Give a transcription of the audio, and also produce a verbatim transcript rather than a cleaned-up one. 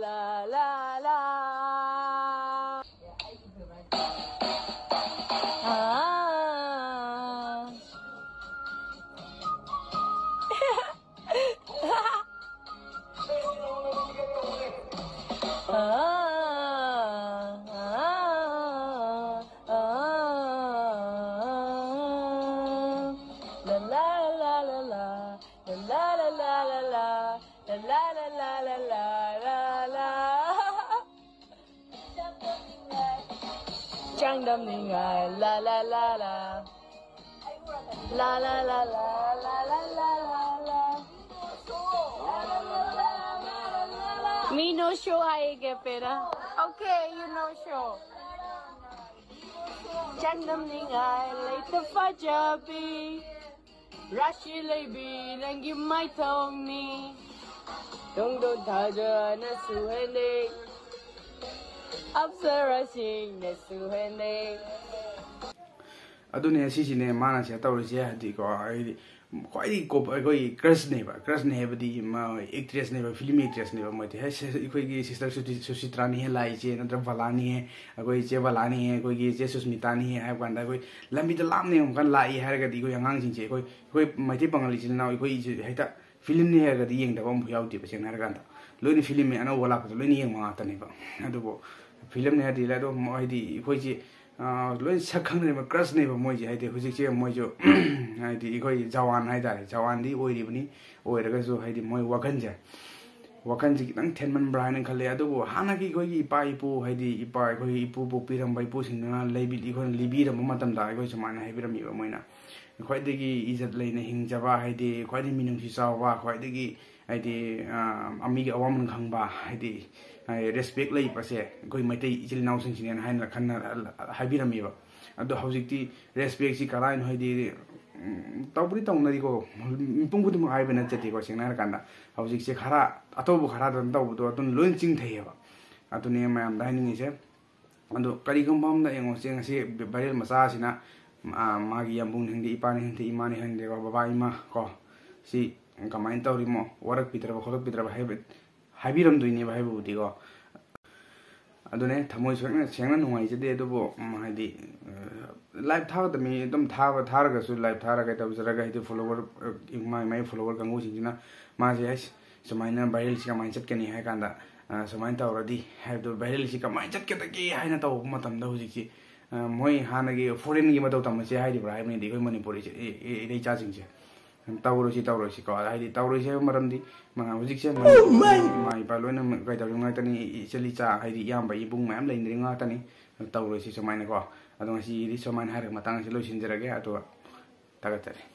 la la la. Ah. Ah, ah, ah, ah. La la la la la. La la la la la la. La la la la la la la la. ꯆꯥꯡꯗꯝꯅꯤꯡꯉꯥꯏ la la la la. La la la la la la la la la. Me no show ꯍꯥꯏꯒꯦ ꯄꯦꯔꯥ. Okay, you know show. ꯆꯥꯡꯗꯝꯅꯤꯡꯉꯥꯏ ꯂꯩꯇ ꯐꯖꯕꯤ, ꯔꯥꯁꯤ ꯂꯩꯕꯤ ꯅꯪꯒꯤ ꯃꯥꯏꯊꯣꯡꯅꯤ꯫ ꯇꯨꯡꯗꯣꯟ ꯊꯥꯖꯅꯁꯨ ꯍꯦꯟꯅꯩ, ꯑꯞꯁꯔꯥꯁꯤꯡꯅꯁꯨ ꯍꯦꯟꯅꯩ꯫ ꯑꯗꯨꯅꯦ, ꯁꯤꯁꯤꯅꯦ ꯃꯥꯅ ꯁꯤꯗ ꯇꯧꯔꯤꯁꯦ꯫ ꯍꯥꯏꯗꯤꯀꯣ, ꯑꯩꯗꯤ ꯈ꯭ꯋꯥꯏꯗꯒꯤ ꯀꯣꯞ ꯑꯩꯈꯣꯏ ꯀ꯭ꯔꯁꯅꯦꯕ꯫ ꯀ꯭ꯔꯁꯅꯦ ꯍꯥꯏꯕꯗꯤ ꯃꯥ ꯑꯦꯛꯇ꯭ꯔꯦꯁꯅꯦꯕ, ꯐꯤꯂꯝ ꯑꯦꯛꯇ꯭ꯔꯦꯁꯅꯦꯕ ꯃꯣꯏꯗꯤ꯫ "ꯍꯦ, ꯁꯦ-, ꯑꯩꯈꯣꯏꯒꯤ ꯁꯤꯁꯇꯔ ꯁꯨꯁꯤꯇ꯭ꯔꯥꯅꯤ ꯍꯦ ꯂꯥꯛꯏꯁꯦ, ꯅꯠꯇ꯭ꯔꯒ ꯕꯂꯥꯅꯤ ꯍꯦ, ꯑꯩꯈꯣꯏ ꯏꯆꯦ ꯕꯂꯥꯅꯤ ꯍꯦ, ꯑꯩꯈꯣꯏꯒꯤ ꯏꯆꯦ ꯁꯨꯁꯃꯤꯇꯥꯅꯤ ꯍꯦ" ꯍꯥꯏꯕ ꯀꯥꯟꯗ ꯑꯩꯈꯣꯏ ꯂꯝꯕꯤꯗ ꯂꯥꯞꯅ ꯌꯦꯡꯕ ꯀꯥꯟꯗ ꯂꯥꯛꯏ ꯍꯥꯏꯔꯒꯗꯤ ꯑꯩꯈꯣꯏ ꯑꯉꯥꯡꯁꯤꯡꯁꯦ, ꯑꯩꯈꯣꯏ, ꯑꯩꯈꯣꯏ ꯃꯩꯇꯩ ꯄꯥꯉꯜ ꯏꯆꯤꯜ ꯏꯅꯥꯎ ꯑꯩꯈꯣꯏꯁꯦ ꯍꯦꯛꯇ ꯐꯤꯂꯝꯅꯤ ꯍꯥꯏꯔꯒꯗꯤ ꯌꯦꯡꯗꯕ ꯑꯃꯐꯥꯎ ꯌꯥꯎꯗꯦꯕ꯫ ꯁꯦꯡꯅ ꯍꯥꯏꯔꯀꯥꯟꯗ ꯂꯣꯏꯅ ꯐꯤꯂꯝꯅꯤ, ꯑꯅꯧꯕ ꯂꯥꯛꯄꯗ ꯂꯣꯏꯅ ꯌꯦꯡꯕ ꯉꯥꯛꯇꯅꯦꯕ꯫ ꯑꯗꯨꯕꯨ ꯐꯤꯂꯝꯅꯤ ꯍꯥꯏꯔꯗꯤ ꯑꯗꯣ ꯃ-, ꯍꯥꯏꯗꯤ ꯑꯩꯈꯣꯏꯁꯦ, ꯑ, ꯂꯣꯏ ꯁꯛ ꯈꯪꯅꯔꯦꯕ, ꯀ꯭ꯔꯁꯅꯦꯕ ꯃꯣꯏꯁꯦ꯫ ꯍꯥꯏꯗꯤ ꯍꯧꯖꯤꯛꯁꯦ ꯃꯣꯏꯁꯨ ꯍꯥꯏꯗꯤ ꯑꯩꯈꯣꯏ ꯖꯋꯥꯟ ꯍꯥꯏꯇꯥꯔꯦ, ꯖꯋꯥꯟꯗꯤ ꯑꯣꯏꯔꯤꯕꯅꯤ꯫ ꯑꯣꯏꯔꯒꯁꯨ ꯍꯥꯏꯗꯤ ꯃꯣꯏ ꯋꯥꯈꯜꯁꯦ, ꯋꯥꯈꯜꯁꯦ ꯈꯤꯇꯪ ꯊꯦꯟꯃꯟꯕ꯭ꯔꯥ ꯍꯥꯏꯅ ꯈꯜꯂꯦ꯫ ꯑꯗꯨꯕꯨ ꯍꯥꯟꯅꯒꯤ ꯑꯩꯈꯣꯏꯒꯤ ꯏꯄꯥ ꯏꯄꯨ, ꯍꯥꯏꯗꯤ ꯏꯄꯥ, ꯑꯩꯈꯣꯏꯒꯤ ꯏꯄꯨ ꯄꯣꯛꯄꯤꯔꯝꯕ ꯏꯄꯨꯁꯤꯡꯗꯨꯅ ꯂꯩꯕꯤ-, ꯑꯩꯈꯣꯏꯅ ꯂꯤꯕꯤꯔꯝꯕ ꯃꯇꯝꯗ ꯑꯩꯈꯣꯏ ꯁꯨꯃꯥꯏꯅ ꯍꯥꯏꯕꯤꯔꯝꯃꯤꯕ ꯃꯣꯏꯅ꯫ ꯈ꯭ꯋꯥꯏꯗꯒꯤ ꯏꯖꯠ ꯂꯩꯅ ꯍꯤꯡꯖꯕ, ꯍꯥꯏꯗꯤ ꯈ꯭ꯋꯥꯏꯗꯒꯤ ꯃꯤꯅꯨꯡꯁꯤ ꯆꯥꯎꯕ, ꯈ꯭ꯋꯥꯏꯗꯒꯤ, ꯍꯥꯏꯗꯤ, ꯑ, ꯃꯤꯒꯤ ꯑꯋꯥꯃꯟ ꯈꯪꯕ, ꯍꯥꯏꯗꯤ, ꯍꯥꯏꯗꯤ respect ꯂꯩꯕꯁꯦ ꯑꯩꯈꯣꯏ ꯃꯩꯇꯩ ꯏꯆꯤꯜ ꯏꯅꯥꯎꯁꯤꯡꯁꯤꯅꯦꯅ ꯍꯥꯏꯅ ꯈꯟꯅ ꯍꯥꯏꯕꯤꯔꯝꯃꯦꯕ꯫ ꯑꯗꯣ ꯍꯧꯖꯤꯛꯇꯤ respectꯁꯤ ꯀꯗꯥꯏꯅꯣ, ꯍꯥꯏꯗꯤ, ꯎꯝ, ꯇꯧꯕꯨꯗꯤ ꯇꯧꯅꯔꯤꯀꯣ, ꯃꯤꯄꯨꯝ ꯈꯨꯗꯤꯡꯃꯛ ꯍꯥꯏꯕ ꯅꯠꯆꯗꯦꯀꯣ꯫ ꯁꯦꯡꯅ ꯍꯥꯏꯔꯀꯥꯟꯗ ꯍꯧꯖꯤꯛꯁꯦ ꯈꯔ ꯑꯇꯧꯕ ꯈꯔꯗ ꯇꯧꯕꯗꯣ ꯑꯗꯨꯅ ꯂꯣꯏ ꯆꯤꯡꯊꯩꯌꯦꯕ꯫ ꯑꯗꯨꯅꯦ ꯃꯌꯥꯝꯗ ꯍꯥꯏꯅꯤꯡꯉꯤꯁꯦ꯫ ꯑꯗꯣ ꯀꯔꯤꯒꯨꯝꯕ ꯑꯝꯗ ꯌꯦꯡꯉꯣꯁꯦ, ꯉꯁꯤ viral ꯃꯆꯥꯁꯤꯅ, ꯑ, ꯃꯥꯒꯤ ꯌꯥꯝꯕꯨꯡꯅꯤ ꯈꯪꯗꯦ, ꯏꯄꯥꯅꯤ ꯈꯪꯗꯦ, ꯏꯃꯥꯅꯤ ꯈꯪꯗꯦꯀꯣ, ꯕꯕꯥ, ꯏꯃꯥ ꯀꯣ, ꯁꯤ ꯀꯃꯥꯏꯅ ꯇꯧꯔꯤꯃꯣ, ꯋꯥꯔꯛꯄꯤꯗ꯭ꯔꯕ ꯈꯣꯠꯂꯛꯄꯤꯗ꯭ꯔꯕ ꯍꯥꯏꯕ, ꯍꯥꯏꯕꯤꯔꯝꯗꯣꯏꯅꯦꯕ ꯍꯥꯏꯕꯕꯨꯗꯤꯀꯣ꯫ ꯑꯗꯨꯅꯦ ꯊꯃꯣꯏ ꯁꯦꯡꯅ, ꯁꯦꯡꯅ ꯅꯨꯡꯉꯥꯏꯖꯗꯦ꯫ ꯑꯗꯨꯕꯨ, ꯎꯝ, ꯍꯥꯏꯗꯤ, ꯑ, live ꯊꯥꯒꯗꯕ ꯃꯤ ꯑꯗꯨꯝ ꯊꯥꯕ, ꯊꯥꯔꯒꯁꯨ live ꯊꯥꯔꯒ ꯇꯧꯖꯔꯒ, ꯍꯥꯏꯗꯤ follower, ꯑ, ꯃꯥꯏ, ꯃꯥꯏ follower ꯀꯥꯡꯕꯨꯁꯤꯡꯁꯤꯅ ꯃꯥꯁꯦ, "ꯑꯩꯁ, ꯁꯨꯃꯥꯏꯅ viralꯁꯤ ꯀꯃꯥꯏꯅ ꯆꯠꯀꯅꯤ?" ꯍꯥꯏ ꯀꯥꯟꯗ, ꯑ, ꯁꯨꯃꯥꯏꯅ ꯇꯧꯔꯗꯤ ꯍꯥꯏꯕꯗꯣ, viralꯁꯤ ꯀꯃꯥꯏꯅ ꯆꯠꯀꯗꯒꯦ ꯍꯥꯏꯅ ꯇꯧꯕ ꯃꯇꯝꯗ ꯍꯧꯖꯤꯛꯁꯤ, ꯑ, ꯃꯣꯏ ꯍꯥꯟꯅꯒꯤ foreignꯒꯤ ꯃꯇꯧ ꯇꯝꯃꯁꯦ ꯍꯥꯏꯔꯤꯕ꯭ꯔꯥ ꯍꯥꯏꯕꯅꯤꯗꯤ ꯑꯩꯈꯣꯏ ꯃꯅꯤꯄꯨꯔ ꯏꯆꯦ-, ꯏ-, ꯏ-, ꯏꯔꯩꯆꯥꯁꯤꯡꯁꯦ꯫ ꯇꯧꯔꯣꯏꯁꯤ, ꯇꯧꯔꯣꯏꯁꯤꯀꯣ꯫ ꯍꯥꯏꯗꯤ ꯇꯧꯔꯣꯏꯁꯤ ꯍꯥꯏꯕ ꯃꯔꯝꯗꯤ, ꯃ-, ꯍꯧꯖꯤꯛꯁꯦ ꯃꯅꯤꯄꯨꯔ ꯏꯃꯥ ꯏꯄꯥ ꯂꯣꯏꯅꯃꯛ ꯀꯩꯗꯧꯔꯤꯕ ꯉꯥꯛꯇꯅꯤ, ꯏ-, ꯏꯆꯜ ꯏꯆꯥ, ꯍꯥꯏꯗꯤ ꯏꯌꯥꯝꯕ ꯏꯕꯨꯡ ꯃꯌꯥꯝ ꯂꯩꯅꯔꯤꯕ ꯉꯥꯛꯇꯅꯤ꯫ ꯇꯧꯔꯣꯏꯁꯤ ꯁꯨꯃꯥꯏꯅꯀꯣ꯫ ꯑꯗꯣ ꯉꯁꯤꯒꯤꯗꯤ ꯁꯨꯃꯥꯏꯅ ꯍꯥꯏꯔꯒ ꯃꯇꯥꯡ ꯑꯁꯤ ꯂꯣꯏꯁꯤꯟꯖꯔꯒꯦ꯫ ꯑꯗꯨꯒ ꯊꯥꯒꯠꯆꯔꯤ꯫